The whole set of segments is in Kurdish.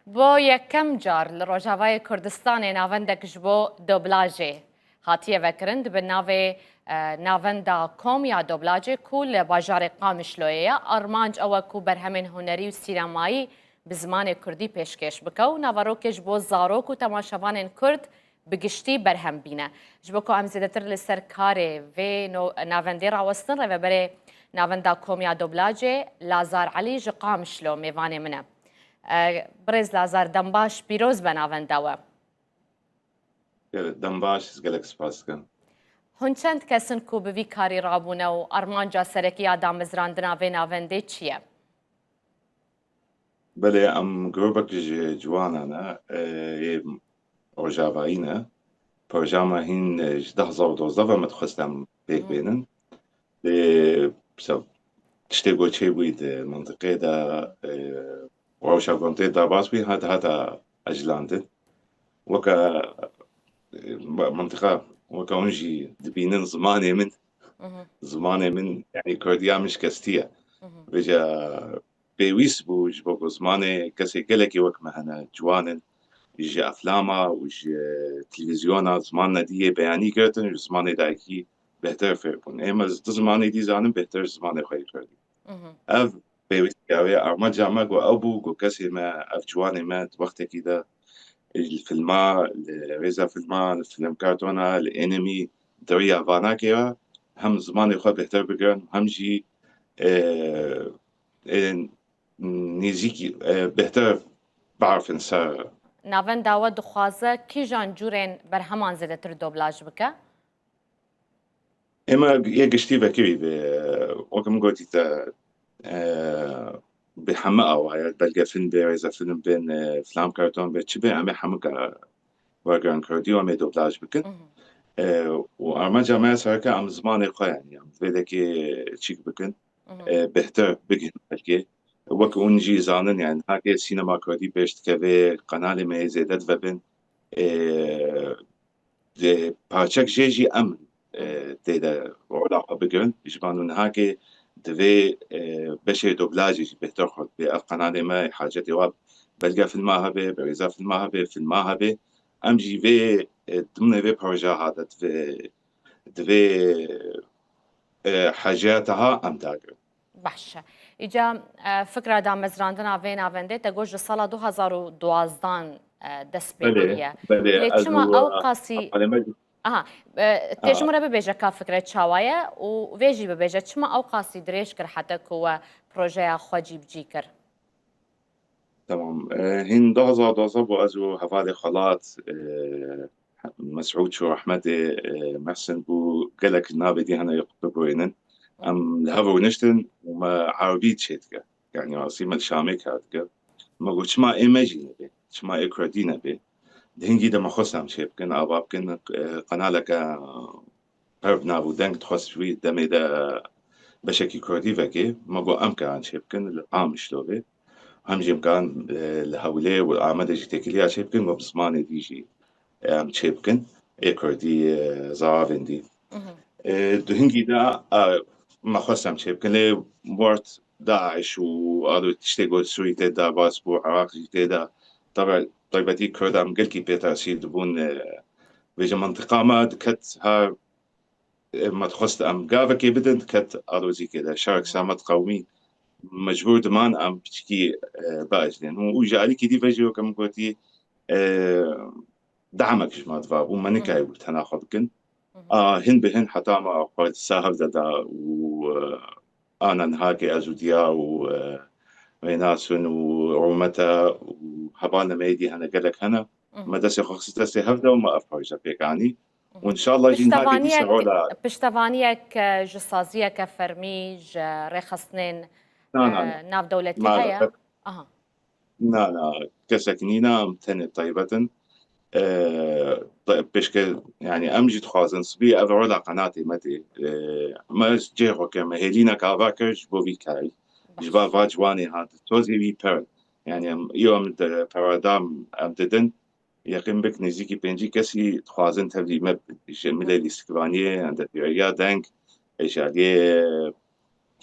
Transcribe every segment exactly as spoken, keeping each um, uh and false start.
Bo yekem car li Rojavayê Kurdistanê navendek ji bo doblajê hatiye vekirin, dibe navê, e, Navenda Kom ya Doblajê ku li bajarê Qamişloyê ye. Armanc ew e ku berhemên hunerî û sînemayî bi zimanê kurdî pêşkêş bike û naverokê ji bo zarok û temaşevanên kurd bi giştî berhem bîne. Ji bo ku em zêdetir li ser karê vê no-, navendê rawestin, rêveberê Navenda Kom ya Doblajê Lazar Elî ji Qamişlo mêvanê min e. E, Birêz Lazar, dem baş, pîroz be navenda we. Gelek dem baş, ez gelek spas dikim. Hûn çend kes in ku bi vî karî rabûne û armanca serekî ya damezrandina vê navendê çi ye? Belê, em grûbek ji ciwanan e, e, yê rojavayî ne. Proja me hîn, e, ji du hezar û dozdeh ve me dixwest em pêk Hmm. bênin. Lê, mesela, tiştê ku çêbûyî di mintiqê de, e, rewşa ku em tê derbas bûyî, hat, hata ecilandin. Weke, e, mintiqa, weke hûn jî dibînin zimanê min, Mhm. zimanê min, yani kurdiya min şikestî ye. Mhm. Vêca pêwîst bû ji bo ku zimanê kesê gelekî wek me hene, ciwan in, ji eflama û ji televîzyona ziman nedî yê beyanî girtin, ji zimanê dayikî bêhtir fêr bûn. Ê me di zimanê dî zanin, bêhtir ji zimanê xwe yê kurdî. Mhm. Ev pêwîstiya wê armanca me ku ew bû ku kesê me, ev ciwanê me di wextekî de li filma, li rêza filma, li film kartona, li enimî, di riya vanakê ve hem zimanê xwe bêhtir bigirin, hem jî, e, ê nêzîkî, e, bêhtir biarifin ser. Navenda we dixwaze kîjan cûrên berheman zêdetir doblaj bike? Ê me yê giştî vekirî be, wek min gotî te, e, bi heme awaya, belgefilm be, rêzefilm bin, e, filan karton be, çi be, em ê hemû ka wergerin kurdî û em ê doblaj bikin. Mhm. E, û armanca me ya sereke em zimanê xwe, yani, em vê dekê çîk bikin, Mhm. e, bêhtir bigihînin belkê. Wek hûn jî zanin, yani, niha ke sînema kurdî pêş dikeve, qenalê me yê zêde divebin, e, di parçek jê jî em, e, tê de rola xwe bigirin. Ji van niha ke divê, e, beşê doblajê jî bêhtir xurt bê. Ev qenalê me hacetê wa belge filma hebe, berêza filma hebe, filma hebe. Em jî vê, e, dimnê vê projeya de divê, divê, e, haceta ha em dagirin. Baş e. Îca, e, fikra damezrandina vê navendê te got ji sala du hezar û duwazdeh, e, dest pê Belê, kiriye. belê, Lê ez çima û, ew e, qasî hevalê me jî Aha, e, tê ji Ha. min re bibêje ka fikre çawa ye û vê jî bibêje çima ew qasî dirêj kir heta ku we projeya xwe cîbicî kir? Tamam. E, hîn du hezar duwazdeh bû ez û hevalê xelat, e, Mesûd çû rehmetê, e, Mehsin bû gelek navê dî hene yê bibûrînin. Em li hev rûniştin û me erebî çê dike. Yani rastî me li Şamê kar dike. Me got çima ê me jî nebe, çima ê kurdî nebe. Di hingî de me xwest em çê bikin, ava bikin, e, qenaleke pir bi nav û deng dixwest ji wî demê de beşekî kurdî vekê. Me got em karin çê bikin li Qamişlo vê. Hem jî em karin, e, li Hewlê û Amedê jî têkiliya çê bikin, got bi zimanê dî jî em çê bikin, ê kurdî, e, zaravên dî. Mhm. E, di hingî de, e, me xwest em çê bikin, lê wert DAIŞ û alo tiştê got Sûrî tê de bas bû, Iraq jî tê de. Tabe, taybetî Kurd em gelkî pê tesîr dibûn, e, vêca mintiqa me diket her, e, me dixwest em gavekê bidin, diket alozîkê de. Şerek Mhm. Samet Qewmî mecbûr diman em piçikî, e, biajdên. Û, û ji alîkî dî ve jî weke min gotî, e, demek ji me diva bû, me Hı hı. nikayî bû tena xwe bikin. Hı hı. A, hin bi hin heta me xwe di sa hevde da û, e, ana niha ke ez û Diya û, e, Rênasun û Rûmete û hevalê me yê dî hene, gelek hene. Hı hı. Me destê xwe xist destê hevde û me ev proje pêk anî. Hı hı. Û înşallah jî niha ke dîsa Piştevaniyek, rola piştevaniyek, e, ji saziyeke fermî, ji rêxistinên, Na, na, na. e, navdewletî heye? Maalesef. Aha. Na, na, kesek nîne, em tenê taybet in. E, te-, pêşke, yani, em jî dixwazin, sibî ev rola qenatê me tê. E, me cihê xwe kir, me hêlînek ava kir ji bo vî karî. Baş. Ji ber va ciwanê hat, tozê wî pir. Yani, em, îro em di perwerda em didin, yeqîn bik nêzîkî pêncî kesî dixwazin tevlî me bin. Ji Hı. Milê Lîstikvaniyê, Endebîreya Deng, ê ji aliyê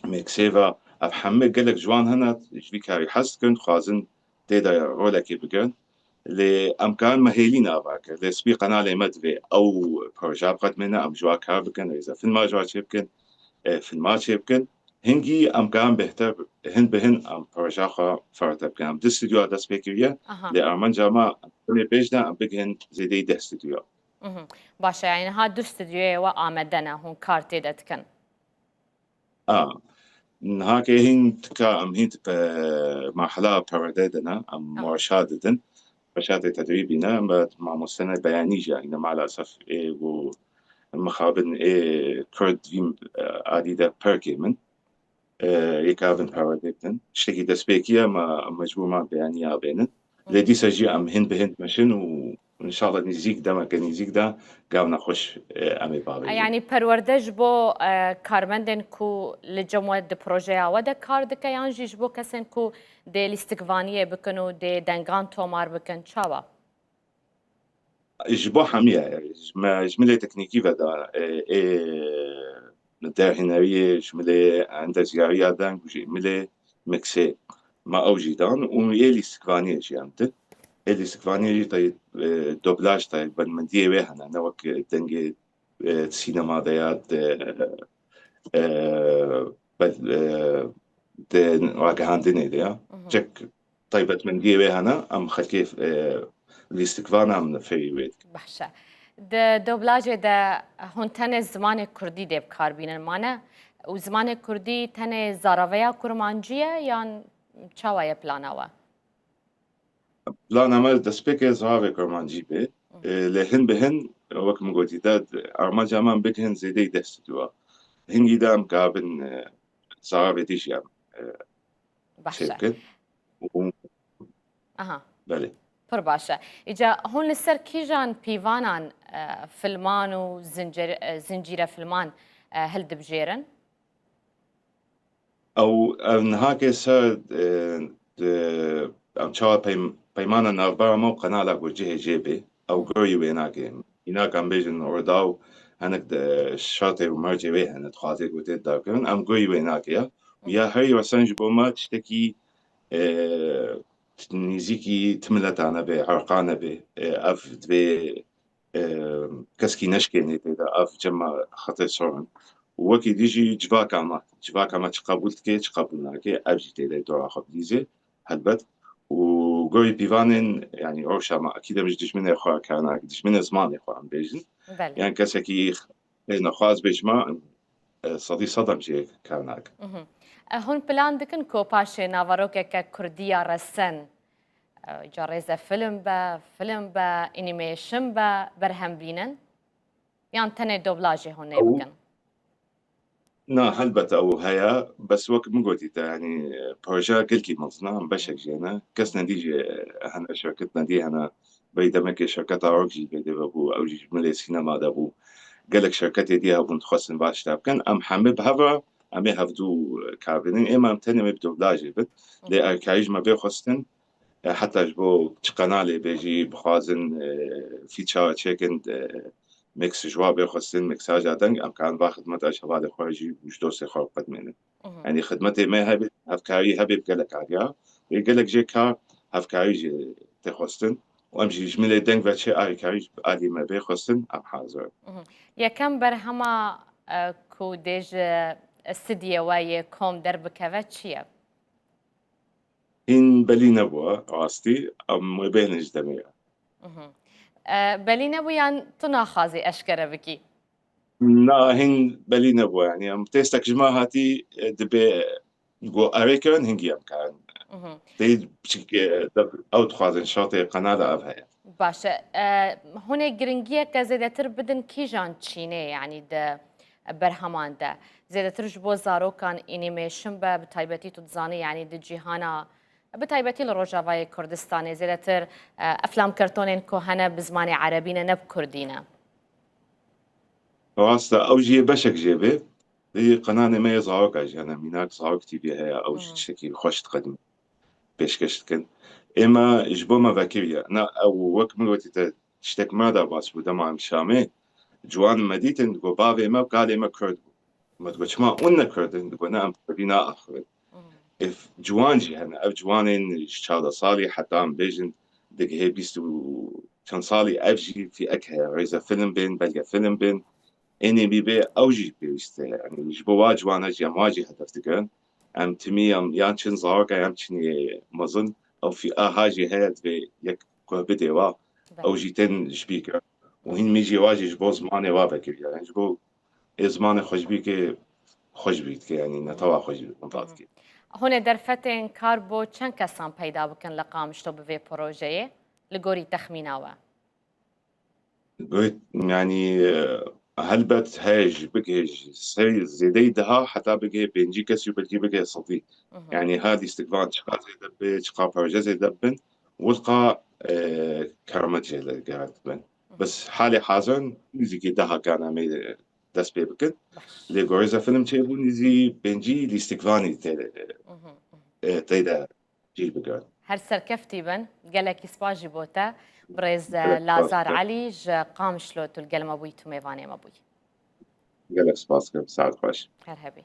Mêksêva, ev hemû gelek ciwan hene, ji vî karî hez dikin, dixwazin tê de rolekê bigirin. Lê em karin me hêlî nava kir. Lê spî qenalê me divê ew proje biqedimêne, em ji wa kar bikin, rêzefilma ji wa çêbikin, e, filma çêbikin. Hingî em karin bêhtir, hin bi hin em projeya xwe firete bikin. Em du stûdyoya dest pê kiriye, Aha. lê armanca me em tenê pêş de em bigihin zêdeyî deh stûdyoya. Mhm. Baş e, yani niha du stûdyoyê we amade ne, hûn kar tê de dikin? A, niha ke hîn tika, em hîn di pe-, marhela perwerde de ne, em Aha. warşa didin. Warşatê tedrîbî ne, em bi mamostene beyanî jî, yani maalesef ê ku mixabin ê Kurd vî, e, alî de perkê min. E, yê kabin perwerde bikin. Tiştekî destpêkî ye, me mecbûr man beyaniya bênin. Lê dîsa jî em hin bi hin meşin û inşallah nîzîk, demeke nîzîk de gavna xweş, e, em ê bavêjin. Yani perwerde ji bo, e, karmendên ku li cem we di projeya we de kar dike yan jî ji bo kesên ku dê lîstikvaniyê bikin û dê dengan tomar bikin, çawa? Ji bo hemiya, ji me, ji milê teknîkî ve de, e, ê derhêneriya, ji milê endezyariya deng û ji milê miksê me ew jî dan û ê lîstikvaniyê jî em din. Ê lîstikvaniyê jî tay-, e, doblaj taybetmendiyê wê hene, ne wek dengê, e, sînema de ya di, e, be-, e, di ragihandinê de ya. Mhm. Çek taybetmendiyê wê hene, em xelkê, e, lîstikvana em fêrî wê dikin. Baş e. Di doblajê de hûn tenê zimanê kurdî dê bi kar bînin, mane? Û zimanê kurdî tenê zaraveya kurmancî ye yan çawa ye plana we? Plana me destpêkê zaravê kurmancî bê. Hı. E, lê hin bi hin, wek min gotî te, armanca me em bigihin zêdeyî deh stûdyoya. Hingî de em kabin, e, zaravê dî jî em, e, Baş e. çêbikin. Û Aha. Belê. Pir baş e. Îca hûn li ser kîjan pîvanan, e, filman û zincir-, e, zincîre filman, e, hildibijêrin? Ew, ev niha ke ser, e, di, em çawa peym-, peymana navbera me û qenala ku cihê jê bê, ew gurî wê nake. Înak em bêjin Rûdaw hinek di şertê û mercê wê hene, dixwaze ku tê darkirin, em gurî wê nake ya. Ya herî resen ji bo me tiştekî, e, nîzîkî ti mileta nebe, herqa nebe. E, ev divê, e, keskî neşkênê tê de, ev cema xetê sor in. Û wekî dî jî civaka me, civaka me çi qebûl dike, çi qebûl nake, ev jî tê de dora xwe bilîzê, helbet. Û gorî pîvanên, yanî rewşa me, ekîd em ji dijminê xwe kar nake, dijminê zimanê xwe em bêjin. Belê. Yan kesekî Ê nexwaz bê ji me, e, sedî sed em jê kar nakin. Mhm. E, hûn plan dikin ku paşê naverokeke kurdî ya resen, e, ca rêzefilm be, film be, animation be, berhem bînin? Yan tenê doblajê hûn nê Ew bikin? Na, helbet ew heye, bes wek min gotî te, yanî, e, projeya gelkî mezin e, em beşek jê ne. Kes nedî jê hene, şirket nedî hene. Berî demekê şirketa Rock jî vê dê vebû, ew jî ji milê sînema de bû. Gelek şirketê dî hebûn dixwestin va tişta bikin. Em hemî bi hev re, em ê hevdû kar bînin. Êma em tenê wê bi doblajê bin. Lê alîkarî ji me bê xwestin, e, heta ji bo çi qenalê bê jî bixwazin, e, feature çêkin, e, mix ji wa bê xwestin, mixaja deng, em karin va xidmeta ji hevalê xwe jî û ji dostê xwe biqedimênin. Mhm. Yanî xidmetê me hebe, hevkarî hebe bi gelek aliya. Lê gelek jê kar hevkarî jê tê xwestin. Û em jî ji milê deng ve çi alîkarî ji alî me bê xwestin, em hazir in. Mhm. Yekem berhema, e, ku dê ji stidiyê we yê kom derbikeve çi ye? Hîn belî nebû, rastî, em wê bêhnin ji demê re. Mhm. E, belî nebû yan tu naxwazî eşkere bikî? Na, hîn belî nebû, yanî em têstek ji me hatî, e, dibê, e, got erê kirin, hingî em karin. Mhm. Tê piçik, e, ew dixwazin şertê qenala ev heye. Baş e. E, hûn ê giringiyeke zêdetir bidin kîjan çînê, yanî di berheman de? Zêdetir ji bo zarokan animation be, bi taybetî tu dizanî, yanî di cîhana, bi taybetî li Rojavayê Kurdistanê, zêdetir, e, eflam kartonên ku hene bi zimanê erebî ne, ne bi kurdî ne. Rast e, ew jî yê beşek jê bê. Lê qenalê me yê zaroka jî hene, Mînak Zarok T V heye, ew jî Hmm. tiştekî xweş diqedimî, pêşkeş dikin. Ê me ji bo me vekiriye. Na, ew wek min gotî te tiştek me de baş bû dema em Şamê, ciwan me dîtin, digot, "Bavê me û kalê me Kurd bû." Me digot, "Çima hûn ne Kurd in?" Digot, "Ne, em Kurdî naaxivin." Hmm. Ev ciwan jî hene. Ev ciwanên ji çardeh salî heta em bêjin digihê bîst û çend salî, ev jî fîek heye. Rêzefilm bên, belgefilm bên. Ênê bî bê, ew jî pêwîst e. Yanî ji bo wa ciwana jî em wa jî hedef digirin. Em timî em yan çin zarok e, yan çinê mezin. Ew fî-, aha jî heye, divê yek guh bidê wa. Belê. Ew jî tên ji bîr kirin. Û hîn mî jî wa jî ji bo zimanê wa vekiriye. Yanî ji bo ê zimanê xwe ji bîr ke, xwe ji bîr dike, yanî netewa xwe ji bîr dike. Hûn ê derfetên kar bo çend kesan peyda bikin li Qamişlo bi vê projeyê, li gorî texmîna we? Goyt, yanî, e, helbet heye jî, bigihê ji serî zêdeyî deha heta bigihê pêncî kesî û belkî bigihê sedî. Mhm. Yanî ha lîstikvan çiqa zêde be, çiqa proje zêde bin, wilqa, e, keramet jê li gerek dibin. Mhm. Bes halê hazir nîzîkî deha kan em ê dest pê bikin. Baş. Lê gorî ze film çêbû nîzî pêncî lîstikvanî tê, Mhm, mhm. e, tê de cîr bigirin. Her serkeftî bin, gelekî spas jî bo te. Birêz, Gelek spas Lazar dikim. Elî ji Qamişlo tu li gel me bûyî, tu mêvanê me bûyî. Gelek spas dikim, saet xweş. Her hebî.